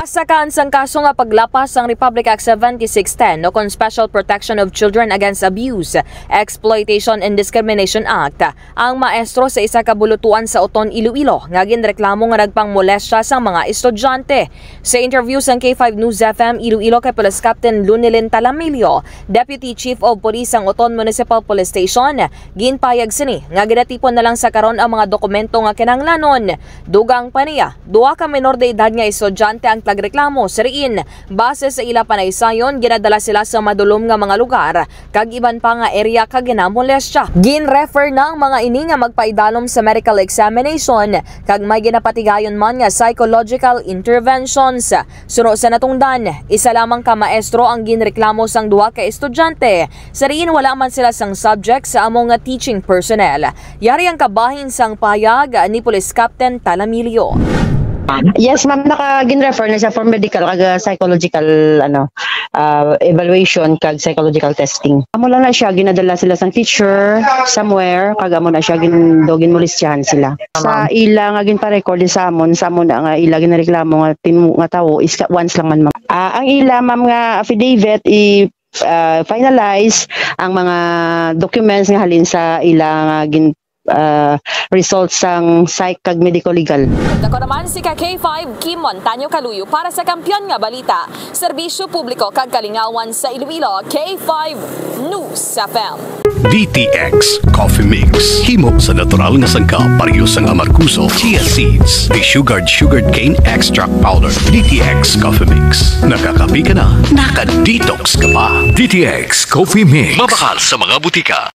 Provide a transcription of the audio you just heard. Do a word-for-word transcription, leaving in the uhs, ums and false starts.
Sakaan sang kaso nga paglapas sang Republic Act seventy-six ten, o kon Special Protection of Children Against Abuse, Exploitation, and Discrimination Act, ang maestro sa isa ka bulutuan sa Oton, Iloilo, nga ginreklamo nga nagpangmolestya sang mga estudyante. Sa interview sang K five News F M Iloilo kay Police Captain Lunilin Talamillo, Deputy Chief of Police sang Oton Municipal Police Station, ginpayag sini nga ginatipon na lang sa karon ang mga dokumento nga kinahanglanon. Dugang pa niya, duha ka menor de edad nga estudyante ang tagreklamo sa diin, base sa ila panaysayon, ginadala sila sa madulom nga mga lugar kag iban pa nga area kag ginamolestya. Gin-refer na ang mga ini nga magpaidalom sa medical examination kag may ginapatigayon man nga psychological interventions. Suno sa natungdan, isa lamang ka maestro ang ginreklamo sang duha ka estudyante, sa diin wala man sila sang subject sa amo nga teaching personnel. Yari ang kabahin sang payag ni Police Captain Talamillo. Yes, ma'am, naka gin-refer na siya for medical kag, ah, psychological, ano, ah, evaluation kag psychological testing. Amo lang na siya, ginadala sila sang teacher somewhere, kag amo na siya gin do ginmolestyahan sila. Sa ila nga ginpa-record sa amon, sa amo na nga ila ginreklamo nga tin nga tawo is ka- once lang man, ma'am. Ah, ang ila, ma'am, nga affidavit i ah, finalize ang mga documents nga halin sa ila nga gin ah, results sang psych kag medico-legal. Ako naman si ka K five Kimon Tanyo Kaluyo para sa Kampiyon nga Balita, Serbisyo Publiko kag Kalingawan sa Iloilo, K five News F M. D T X Coffee Mix. Himo sa natural nga sangkap, pareho sang amargoso, chia seeds, desugared sugarcane extract powder. D T X Coffee Mix. Nakakape ka na, naka-detox ka pa. D T X Coffee Mix. Mabakal sa mga butika.